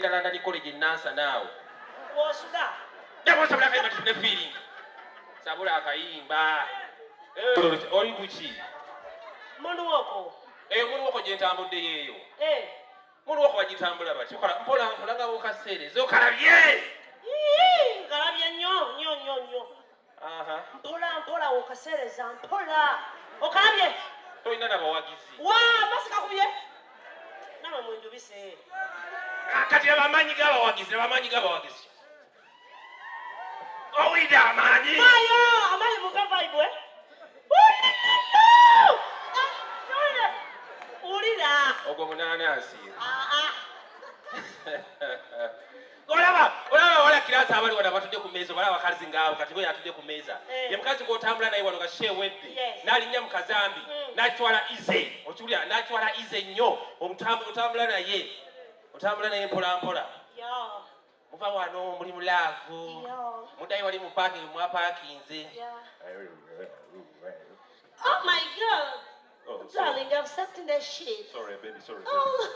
Wawulira London College e Nansana awo. Wosula. Jaba sabula akayimba tufune feeling. Sabula akayimba. Eh, oli kuki? Moonwalk. Eh, moonwalk gye ntambudde yeeyo. Eh. Moonwalk bagitambula bati? Okola mpola mpola nga bw'okaseereza. Okalabye? Ii, nkalabye nnyo nnyo nnyo nnyo. Aha. Mpola mpola wokaseereza mpola. Okalabye? Tolina nabawagizi. Wa, masikakubye. Namwe munjubise. Kati abamanyi g'abawagizi, abamanyi g'abawagizi. Owulidde amaanyi? Mayo, amaanyi muka vibe eh? Wulira. Ogwo munaanansi. Ah, ah. Olaba wala kirasi abali wano abatudde ku mmeeza, olaba abakazi ngaabo kati gwe atudde ku mmeeza. Eh. Ye mukazi gw'otambula naye wano nga show ewedde. Yes. N'alinnya mu kazambi, n'akitwala easy. Okiwulira, n'akitwala easy nnyo. Otambula naye. Otambula naye mpola mpola. Yo. Muva wano muli mu love. Yo. Muddayo wali mu parking mwapaakinze. Yeah. Oh my God. Oh, sorry. Darling, I've stepped in the shit. Sorry, baby, sorry. Oh,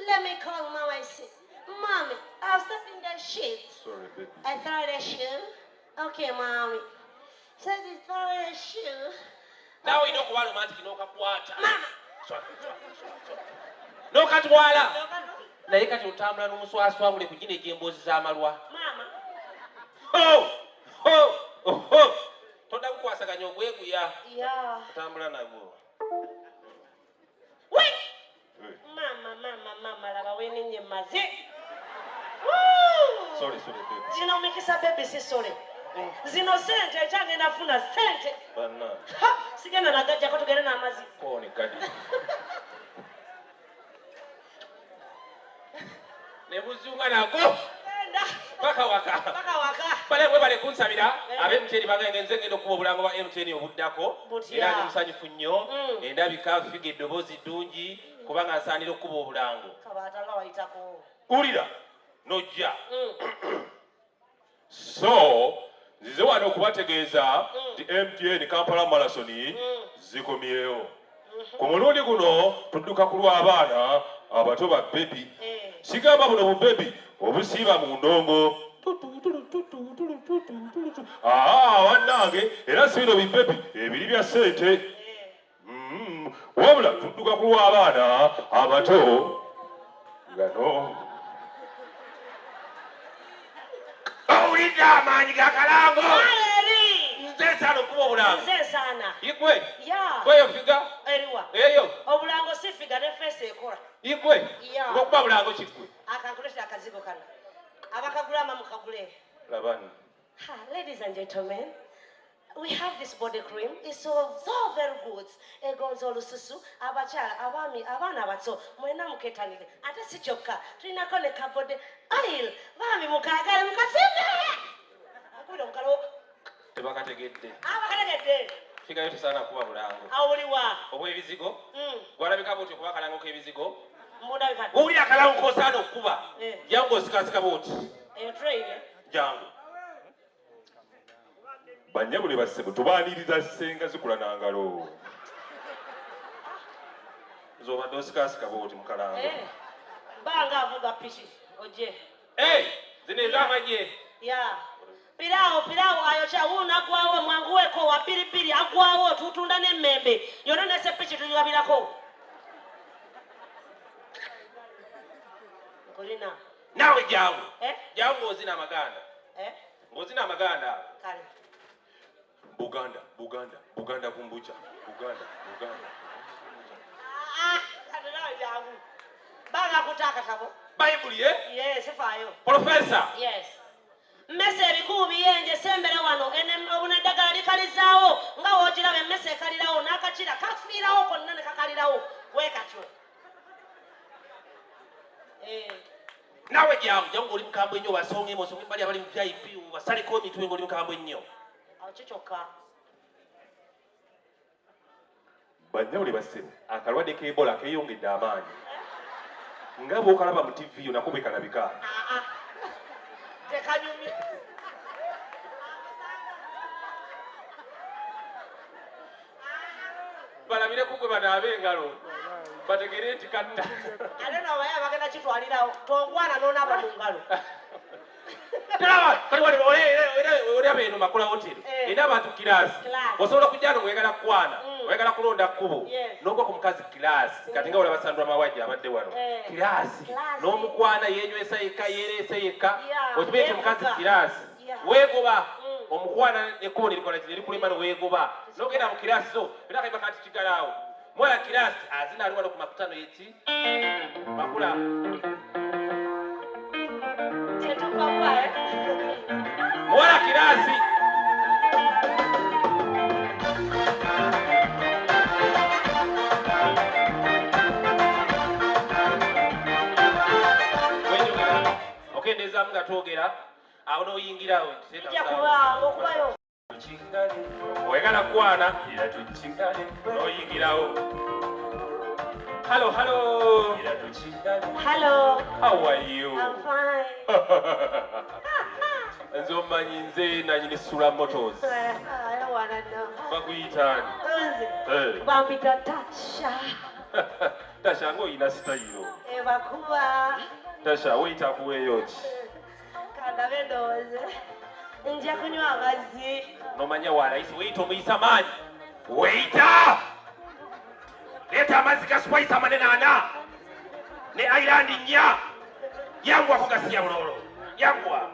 let me call Mama. I say, Mommy, I've stepped in the shit. Sorry, baby. I throw the shoe. Okay, Mommy. So they throw the shoe. Naawe olina okuba romantic n'okakwata. Mama. Sorry, sorry, sorry. N'okatwala. Naye kati otambula n'omuswaswangule ku gino egy'emboozi z'amalwa. Mama. Ho! Ho! Ho! Todda kukwasaganya ogweguya. Yeah. Otambula nagwo. Wait! Mama, mama, mama, laba weninye mazi. Woo! Sorry, sorry, baby. Zino mikisa baby si sorry. Zino sente ekyagenda funa sente. Banna, Ha! Sigenda nagajjako tugende n'amazzi. kooni kadi. Ne buzunga nago Genda. paka waka. Paka waka. Bale mwebale kunsabira Eh. abe MTN bagenge nze ngenda okuba obulango bwa MTN obuddako Butya. era ndi musanyufu nnyo endabika figure eddoboozi ddungi kubanga nsaanira okuba obulango Kabaata nga wayitako. wulira nojja So nzize wano okubategeeza nti MTN Kampala Marathon zikomyewo. Ku mulundi guno tudduka ku lw'abaana abato ba baby. Eh. Sigamba buno bu baby obusiiba mu ndongo. Aa bannange, era si bino bi baby ebiri bya ssente. Eh. Wabula tudduka ku lw'abaana abato gano. Owulidde amaanyi g'akalango? Aleri. Nze nsaana okuba obulango. Nze nsaana. Igwe Yeah. gweyo figure Eriwa. eyo. Obulango si figure ne face ekola. Igwe Yeah. ng'okuba bulango kiggwe. Akankuletera akazigo kano. Abakagula ama mukagule. Labani. Ha, ladies and gentlemen, we have this body cream. It's so, so very good. Egonza olususu, abakyala, abaami, abaana abato, mwena muketanire. Ate si kyokka, tulinako ne ka body oil. Baami mukaagale mukasimbe. Akubira omukalo. Tebakategedde. Abakategedde. Figure yo tesaana kuba bulango. Awuliwa. Obw'ebizigo Mm. gwalabika bwoti okuba akalango k'ebizigo. Mundabika. Wowulira akalango k'osaana okukuba. Eh. Jangu osikasika bwoti. Eyo train. Eh? Jangu. Bannyabule bassebo, tubaaniriza ssenga zikula nangalo. Nze obadde osikasika bwoti mu kalango. Eh. Banga avuga piki. Oje. Hey, zino ez'amagye. Ya. Piraawo piraawo ayokya wuuno agwawo mwanguweko wa piripiri agwawo tutunda n'emmembe yonna ne sepiki tugabirako. Nkulina. Naawe jangu. Eh? Jangu ng'ozina amaganda. Eh? Ng'ozina amaganda ago. Kale. Buganda, Buganda, Buganda kumbucha. Buganda, Buganda. Ah, ah, kale naawe jangu. Banga kuta akatabo. Bayibuli eh? Yes, faayo. Professor. Yes. Mmese ebikubu biyenje sembera wano obuno eddagala likalizaawo nga woogiraba emmese ekalirawo n'akakira kafiirawo konna ne kakalirawo bwe katyo. Eh. Naawe jangu, jangu ng'oli mukambwe nnyo basonge osonge bali abali mu VIP basaleko emitwe ng'oli mukambwe nnyo. Awo ki kyokka. Bannyabule bassebo, akalwadde k'Ebola keeyongedde amaanyi. Nga bw'okalaba mu TV yo nako bwe kalabika. Ah, ah. Tekanyumye. Balabire ku gwe banaabe engalo. Bategere nti katta. Ate nobaye abagenda kitwalirawo tongwana nonaaba mu ngalo. Tulaba kati wali olaba eno Makula Hotel Eh. erina abantu kiraasi. Class. Osobola okujja no ng'oyagala kukwana, oyagala kulonda kkubo, n'ogwa ku mukazi kiraasi. Kati nga olaba Sandra Mawajja abadde wano. Eh. Kiraasi. Class. N'omukwana yeenywesa yekka, yeereese yekka. Yeah, Okimanyi nti omukazi yeevuga. kiraasi. Yeah. Weegoba. Omukwana ekkubo ne likola ki? Ne likulema ne weegoba. N'ogenda mu kiraasi so era akayimba kati kigalaawo. Mwana kiraasi azina ali wano ku makutano yeki? Makula. Tetukapa, eh? Muwala kiraasi. Wenjogera okendezaamu nga twogera awo n'oyingirawo. Bijja kubaawo okubayo. Oyagala kukwana n'oyingirawo. Hello, hello. Hello. How are you? I'm fine. Nze omanyi nze nanyini Sula Motors. I don't wanna know. Bakuyita ani? Nze Eh. bampita Tasha. Tasha ng'olina sitayiro. Ebakuba. Tasha weyita akuweeyo ki? Kandabe ndowooze. Nja kunywa amazzi. Nomanya wa layisi weyita omuyisa maanyi. Weyita! Leeta amazzi ga spice amanene ana ne Ireland nnya. Yanguwako gasiya buloolo. Yanguwa.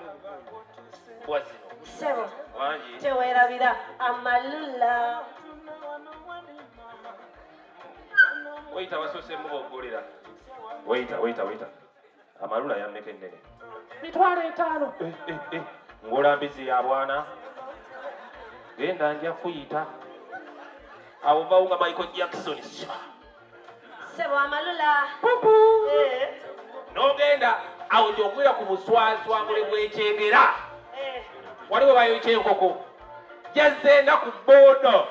Bwa zino. Ssebo. Wangi. Teweerabira amalula. Weyita basoose muboggolera. Weyita, weyita, weyita. Amalula yammeka ennene? 50,000. Eh, eh, eh. Ngola mbizi ya bwana. Genda nja kuyita. Awo bawo nga Michael Jackson. Ssebo amalula. Eh. N'ogenda awo gy'ogwira ku buswaswangule bw'ekyengera. Eh. Waliwo bayokya enkoko. Yazze ku booda.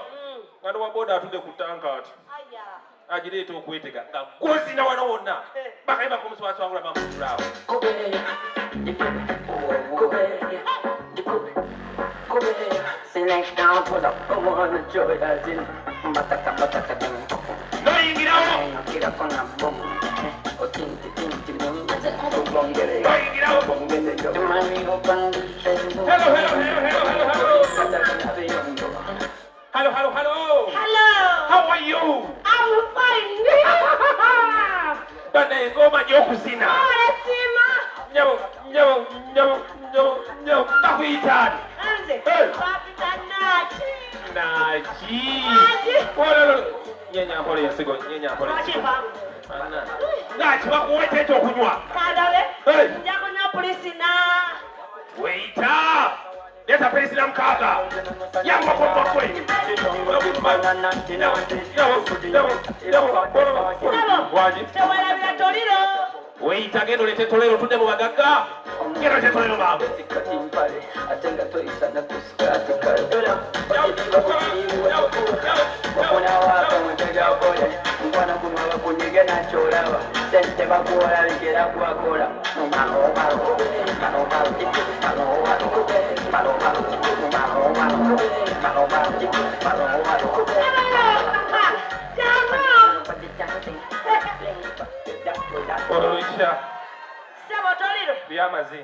Nga n'owa booda atudde ku ttanka ati. Aya. Agireeta okwetega nga gwozina wano wonna. Bakayimba ku muswaswangula bamutulaawo. N'oyingirawo. N'oyingirawo. Hello, hello, hello, hello, hello, hello. Hello, hello, hello. Hello. How are you? I'm fine. Bana engoma gy'okuzina. Olesiima. Nyabo, nyabo, nyabo, nyabo, nyabo. Bakuyita ani? Nze Hey. bampita Naki. Naki. Naki. Ololo. Nyenya mpola ensigo, nyenya mpola Lwaki ensigo. mpanvu? Naki bakuwa ki ekyokunywa? Kandabe. Hey. Nja kunywa pulisina. Weyita. Leeta perisina 6. Yanguwako bakwe. Ssebo. Wangi. Teweerabira toliro. Weyita genda oleete tolero tudde mu bagagga. Genda oleete tolero mangu. Jangu. Olwo Ssebo toliro. Lyamazi.